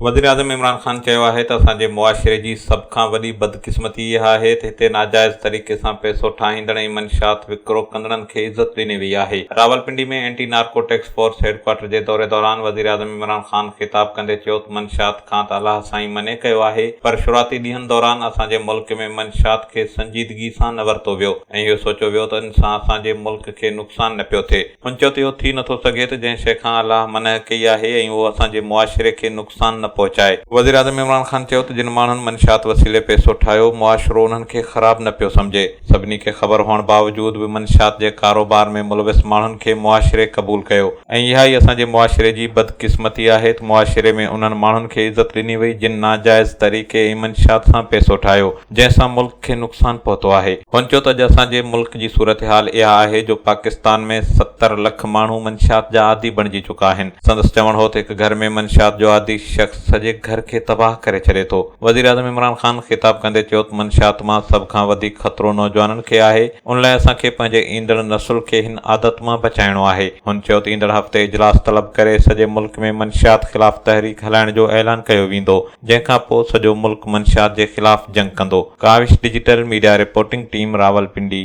وزيراعظم عمران خان چيو آهي ته اسان جي معاشري جي سڀ کان وڏي بدقسمتي اها آهي ته هتي ناجائز طريقي سان پئسو ٺاهيندڙ ۽ منشيات وڪرو ڪندڙن کي عزت ڏني وئي آهي. Rawalpindi ۾ anti narcotics force headquarter جي دوري دوران وزيراعظم عمران خان خطاب ڪندي چيو ته منشيات کان ته الله سائين منع ڪيو آهي پر شروعاتي ڏينهن دوران اسان جي ملڪ ۾ منشيات کي سنجيدگي سان نه ورتو ويو ۽ اهو سوچيو ويو ته ان سان اسان جي ملڪ کي نقصان نه پيو ٿئي. هن چيو ته اهو ٿي نٿو سگهي ته جنهن شيء کان الله منع ڪئي آهي ۽ اهو اسان جي معاشري کي نقصان نه پهچائي. وزيراعظم عمران خان چيو ته جن ماڻهن منشيات وسيلي پئسو ٺاهيو، معاشرو انهن کي خراب نه پيو سمجهي، سڀني کي خبر هئڻ باوجود به منشيات جي ڪاروبار ۾ ملوث ماڻهن کي معاشري قبول ڪيو ۽ اها ئي اسان جي معاشري جي بدقسمتي آهي ته معاشري ۾ انهن ماڻهن کي عزت ڏني وئي جن ناجائز طريقي ۽ منشيات سان پئسو ٺاهيو جنهن سان ملڪ کي نقصان پهتو آهي. هن چيو ته اڄ اسان جي ملڪ جي صورتحال اها آهي جو پاڪستان ۾ 70 لک ماڻهو منشيات جا عادي بڻجي چڪا آهن. سندس چوڻ هو ته هڪ گهر ۾ منشيات جو عادي شخص سڄي گهر کي تباهه ڪري ڇڏي ٿو. وزيراعظم عمران خان خطاب ڪندي چيو ته منشيات مان سڀ کان وڌيڪ خطرو نوجوانن کي آهي، ان لاء اسان کي پنهنجي ايندڙ نسل کي هن عادت مان بچائڻو آهي. هن چيو ته ايندڙ هفتي اجلاس طلب ڪري سڄي ملڪ ۾ منشيات خلاف تحريڪ هلائڻ جو اعلان ڪيو ويندو. جنهن کان پوء سڄو ملڪ منشيات جي خلاف جنگ ڪندو. Kawish digital media reporting team Rawalpindi.